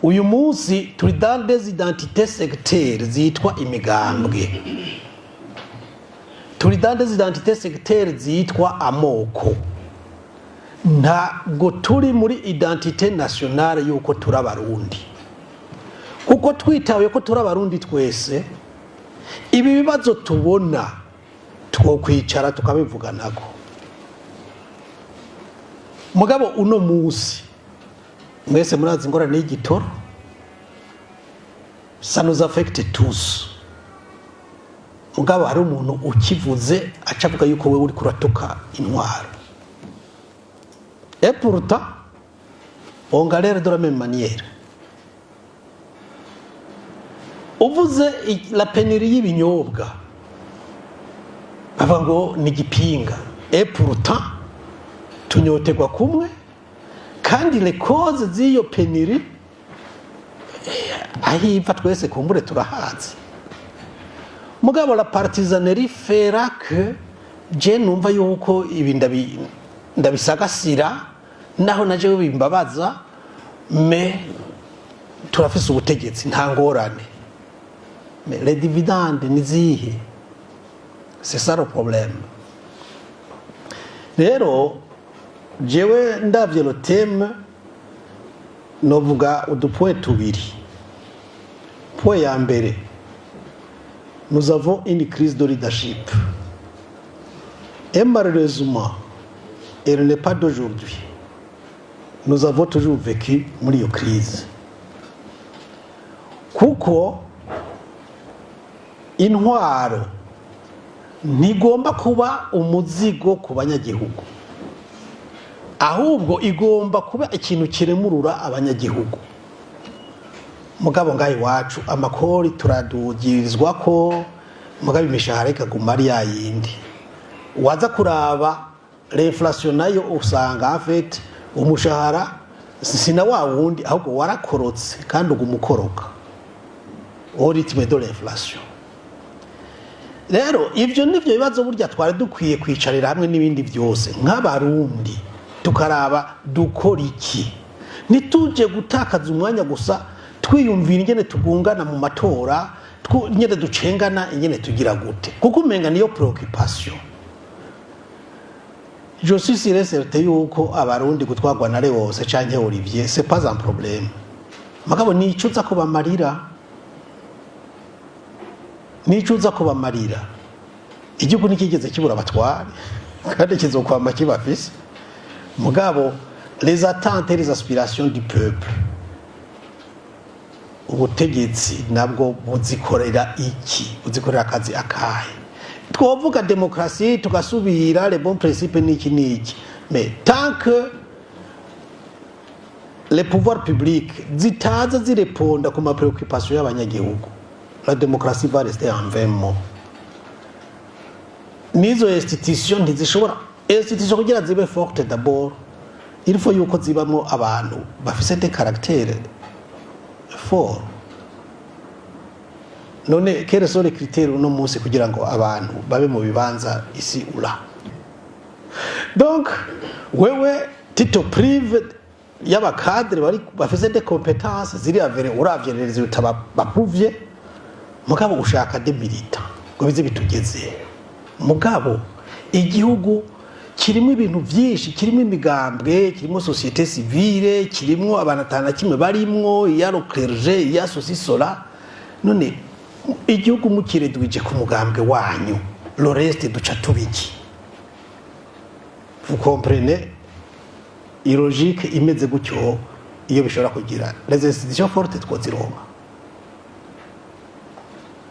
Uyu munsi turi dans des identités sectaires zitwa imigambwe, turi dans des identités sectaires zitwa amoko. Ntabwo turi muri identité nationale yuko turi Abarundi, kuko twitaye ko turi Abarundi twese, ibi bibazo tubona twokwicara tukabivuganako. Mugabo uno munsi mwese murazi ingorane y'igitoro, ça nous affecte tous. Mugabo hari umuntu ukivuze aca avuga yuko wewe uriko uratuka intwaro, et pourtant on galère de la même manière. Uvuze la pénurie y'ibinyobwa, bavuga ngo ni igipinga, et pourtant tunyotegwa kumwe, kandi les causes z'iyo pénurie aho iva twese kumbure turahazi. Mugabo la partisanerie fera que je numva yuko ibi ndabisagasira, naho naje bimbabaza, mais turafise ubutegetsi, nta ngorane. Mais les dividendes ni zihe? C'est ça le problème. Rero jewe ndavye le thème, novuga udupoint tubiri. Point ya mbere, nous avons une crise de leadership et malheureusement elle n'est pas d'aujourd'hui. Nous avons toujours vécu muri iyo crise, kuko intwaro ntigomba kuba umuzigo ku banyagihugu, ahubwo igomba kuba ikintu kiremurura abanyagihugu. Mugabo ngaho iwacu amakori turadugirizwa ko, mugabo imishahara ikaguma ari yayindi. Waza kuraba l'inflation nayo, usanga en fait umushahara sina wa wundi, ahubwo warakorotse kandi uguma ukoroka au rythme de l'inflation. Rero ivyo nivyo bibazo burya twari dukwiye kwicarira hamwe n'ibindi byose nk'Abarundi, tukaraba dukora iki. Ntituje gutakaza umwanya gusa twiyumvira ingene tugungana mu matora, ingene ducengana, ingene tugira gute, kuko umenga niyo préoccupation. Je suis sûr et certain yuko Abarundi gutwarwa na Leose canke Olivier, c'est pas un problème. Mugabo nicuza ko bamarira, nicuza ko bamarira. Igihugu ntikigeze kibura abatware kandi kizokwama kibafise. Mugabo les attentes et les aspirations du peuple, ubutegetsi nabwo buzikorera iki? Buzikorera akazi akahe? Twovuga demokarasi, tugasubira les bons principes, n'iki n'iki, mais tant que les pouvoirs publics zitaza zireponda ku ma préoccupations y'abanyagihugu, la démocratie va rester en vain mot. N'izo institution ntizishobora, institution kugira zibe forte, d'abord il faut yuko zibamo abantu bafise des caractères forts. None quels sont les critères uno munsi kugira ngo abantu babe mu bibanza ici ou là? Donc wewe tu te prives y'abacadres bari bafise des compétences ziri avérées, uravye les résultats baprouvye, mugabo ushaka des militants ngo bize bitugeze. Mugabo igihugu kirimo ibintu byinshi, kirimo imigambwe, kirimo société civile, kirimo abantu atanu na kimwe barimwo, iya clergé, iya ceci, cela. None igihugu mukiredwije ku mugambwe wanyu, le reste duca tubiki? Vous comprenez logique imeze gutyo? Iyo bishobora kugira les institutions fortes, twozironka,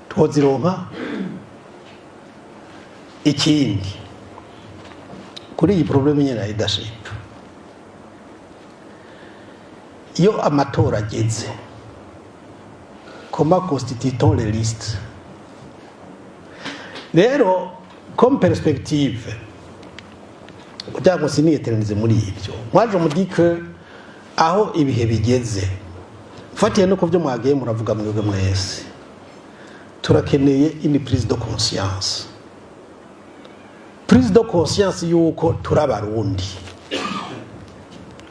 twozironka. Ikindi, kuri iyi problème nyene ya leadership, iyo amatora ageze, comment constitue-t-on les listes? Rero comme perspective, kugira ngo siniyeteranize muri ibyo, moi je me dis que aho ibihe bigeze, mfatiye no ku byo mwagiye muravuga mwebwe mwese, turakeneye une prise de conscience, prise de conscience yuko turi Abarundi,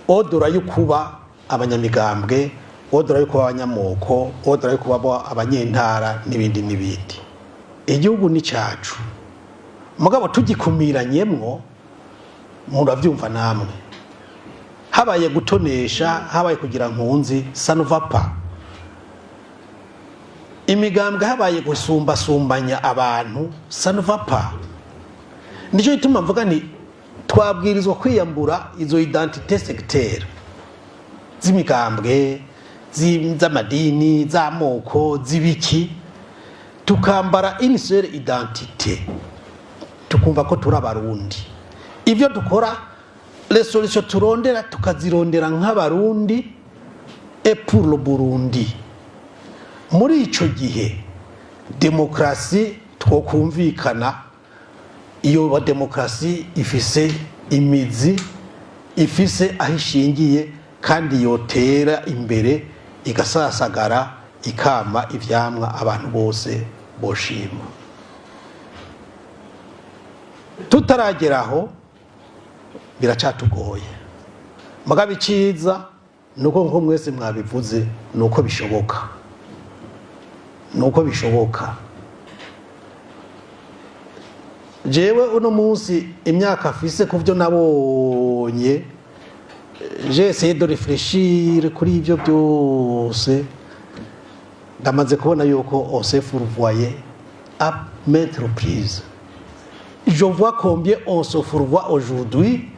au-delà yo kuba abanyamigambwe, au-delà yo kuba abanyamoko, au-delà yo kuba abanyentara n'ibindi n'ibindi. Igihugu ni cacu, mugabo tugikumiranyemwo, muravyumva namwe, habaye gutonesha, habaye kugira nkunzi, ça ne va pas. Imigambwe, habaye gusumbasumbanya abantu, ça ne va pas. Nicyo gituma mvuga nti twabwirizwa kwiyambura izo identité sectaire z'imigambwe, z'amadini, z'amoko, z'ibiki, tukambara une seule identité, tukumva ko turi Abarundi. Ibyo dukora, les solutions turondera, tukazirondera nk'Abarundi et pour le Burundi. Muri ico gihe demokarasi twokumvikana. Iyo ba demokarasi ifise imizi, ifise aho ishingiye, kandi yotera imbere, igasasagara, ikama ivyamwa abantu bose boshima. Tutarageraho biracatugoye, mugabo iciza nuko, nko mwese mwabivuze, nuko bishoboka, nuko bishoboka. Jewe uno munsi, imyaka afise, ku byo nabonye, j'ai essayé de réfléchir kuri ibyo byose, ndamaze kubona yuko on s'est fourvoyé à maintes reprises. Je vois combien on se fourvoie aujourd'hui,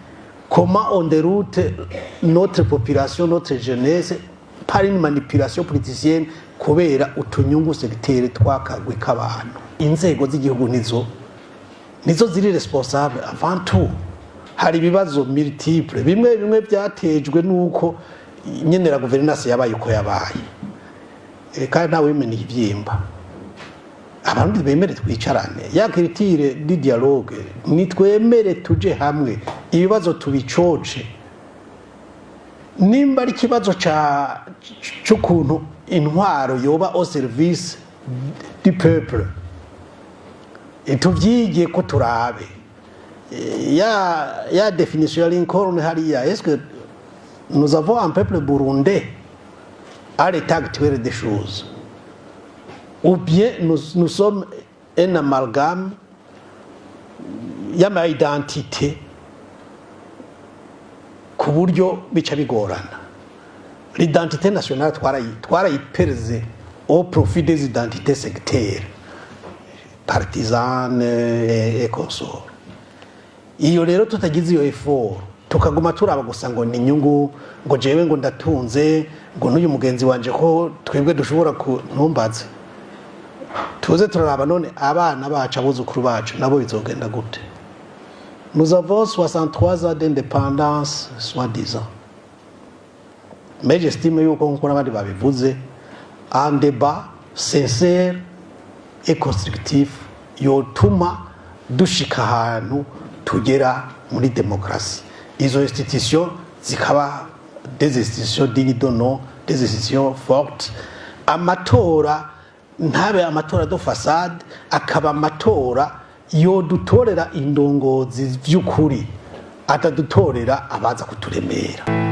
comment on déroute notre population, notre jeunesse, par une manipulation politicienne, kubera utunyungu sectaire twakagwi k'abantu. Inzego z'igihugu nizo ziri responsable avant tout. Hari ibibazo multiple, bimwe bimwe byatejwe nuko nyene la gouvernance yabaye uko yabaye. Kandi ntawe wimena ivyimba. Abarundi bemere twicarane, ya culture du dialogue, nitwemere tuje hamwe, ibibazo tubicoce. Nimba ari ikibazo ca c'ukuntu intwaro yoba au service du peuple, tuvyige ko turabe ya définition ya Lincoln hariya. Est-ce que nous avons un peuple burundais à l'état actuel des choses, ou bien nous sommes un amalgame y'ama identité, ku buryo bica bigorana? L'identité nationale twarayiperze au profit des identités sectaires, partisanes et consorts. Iyo rero tutagize iyo effort, tukaguma turaba gusa ngo ni inyungu, ngo jewe ngo ndatunze, ngo n'uyu mugenzi wanje, ko twebwe dushobora ku ntumbaze, tuze turaraba none abana bacu, abuzukuru bacu nabo bizogenda gute? Nous avons 63 ans d'indépendance, soi-disant, mais j'estime yuko, nkuko n'abandi babivuze, un débat sincère et constructif yotuma dushika ahantu tugera muri demokarasi, izo institutions zikaba des institutions dignes de nom, des institutions fortes, amatora ntabe amatora de façade, akaba amatora yodutorera indongozi vy'ukuri, atadutorera abaza kuturemera.